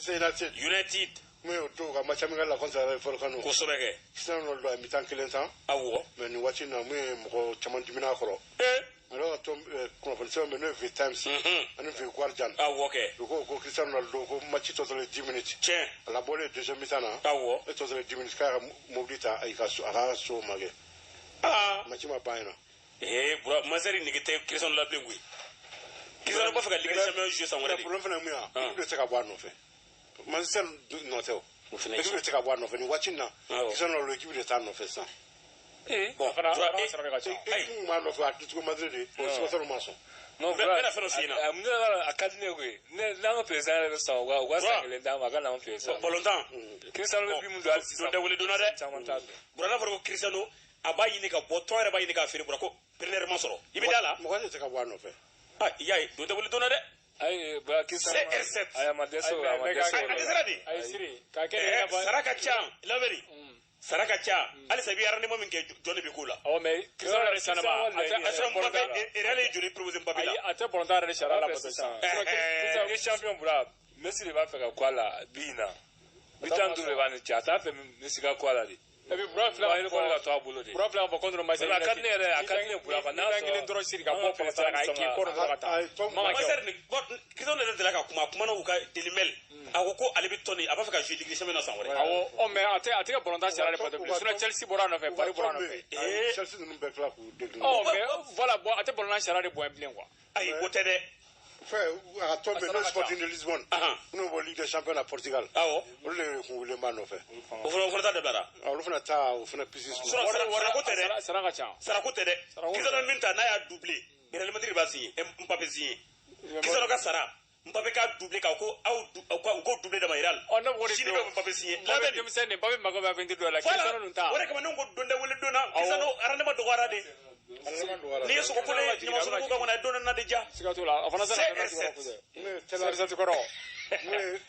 Manchester United. United. Mun ye o don ka match amical la contre Rayo Vallecano. Kosɛbɛ kɛ. Cristiano Ronaldo a ye mi-temps kelen tan. Mais nin waati in na, mun ye mɔgɔ caman dimina a kɔrɔ. Ale ka tɔn kunnafoni sɛbɛn bɛ, n'o ye The Times ani The Guardian. Awɔ kɛ. U ko ko Cristiano Ronaldo ko match tɔ tora 10 minutes. A labɔlen deuxième mi-temps na. E tɔ tora 10 minutes, k'a ka mobili ta a ka so ma kɛ. Match ma ban yen nɔ. Ee Bura, Manchester nege tɛ Cristiano la bilen koyi. Cristiano b'a fɛ ka Ligue des Champions jouer san wɛrɛ de. Problème fana ye mun ye? Ah. Équipe de tɛ se ka bɔ a nɔfɛ. Manchester nɔ tɛ o. O fana ye Équipe de tɛ se ka bɔ a nɔfɛ nin waati in na. Cristiano Ronaldo, équipe de t'a nɔfɛ sisan. Bon, Fana Bura, fana sara de ka ca. Ayi. Équipe mun b'a nɔfɛ, Atletico Madrid de, o supporter ma sɔn. Non, Bɛ na fɛn dɔ f'i ɲɛna. Ne b'a dɔn, a ka di ne ye koyi. Ne n'an ka président yɛrɛ bɛ sɔn, u ka san Bura. kelen d'an ma, a ka na an fɛ yen sisan. Balontan. Cristiano bɛ bi mun don hali sisan. Don tɛ wele donna dɛ. Caman t'a dɔn. Bura, n'a fɔra ko Cristiano a b'a ɲini ka bɔ, tɔn yɛrɛ b'a ɲini k'a feere, Bura, ko partenaire ma sɔrɔ. I bɛ da la? Mɔgɔ de tɛ ka bɔ a nɔfɛ. Ah, i y'a ye, don tɛ wele donna dɛ. Ayi, Bura, Cristiano. CR7. Ayi, a ma dɛsɛ o la, a ma Ayi, dɛsɛ A o la. dɛsɛra de. Ayi, Siri k'a kɛ i n'a fɔ. Sara ka ca, labɛnni. Sara ka ca. Halisa i bɛ rendement min kɛ, jɔn de bɛ k'o la? Awɔ, mais Cristiano yɛrɛ sisan ma, a tɛ A sɔrɔ a tɛ Mbappé, Real ye joli proposé Mbappé la? Ayi, a tɛ balontan yɛrɛ sariya labato sisan. Sisan, Ligue des Champions, Bura, Messi de b'a fɛ ka kɔ a la bi in na. 75 de b'a ni cɛ, a t'a fɛ Messi ka kɔ a la de. Et puis Bura filɛ Wa kɔni ka to a bolo de. Bura filɛ ka bɔ contre Manchester. A ka di ne yɛrɛ ye, a ka di ne ye Bura, ka n'a sɔrɔ sɔrɔ kelen dɔrɔn Siri ka an bɔ ka balontan na ka k'i kɔ dɔrɔn ka taa. Ayi, tɔn Man ka kɛ o. Manchester ni bon, Cristiano yɛrɛ delila ka kuma, a kumana u ka Daily Mail. A ko ko ale bɛ tɔn nin, a b'a fɛ ka jouer Ligue des Champions na san wɛrɛ. Awɔ, ɔ mais a tɛ kɛ balontan sariya de bato bilen. Sinon Chelsea bɔra a nɔfɛ, Paris bɔra a nɔfɛ. Chelsea ninnu bɛɛ tila k'u décliner. Ɔ mais voilà, bon, a tɛ balontan sariya de bonya bilen quoi. Ayi, o tɛ dɛ. Fɛn a ka tɔn bɛ yen, n'o ye A sara ka ca. Sporting de Lisbonne. N'o bɔ Ligue des Champions na Portugal. Olu de kun wulilen b'a nɔfɛ. O fana ta dabilara. Olu fana ta, o fana pisi suma. Sinon sarako tɛ dɛ. Sara ka ca. Sarako tɛ dɛ. Sarako tɛ. Cristiano min ta n'a y'a doublé, Real Madrid b'a signé, Mbappé signé. Cristiano ka sara, Mbappé ka doublé ka ko aw u ko doublé dama Real. Ɔ ne b'o de Sini f'i ye. bɛ Mbappé signé. Mbappé Labɛnni. denmisɛnnin de, Mbappé mako bɛ avenir dɔ la. Voilà. Cristiano ninnu ta. O de kama ne ko don tɛ wele don na. Cristiano rendement dɔgɔyara de. N'i ye sogo kolo ye, ɲama sogo kan kɔnɔ, a ye don na de diya. Siga t'o la, a fana sera ka CR7. Mun ye Tel CR7 kɔrɔ. Mun ye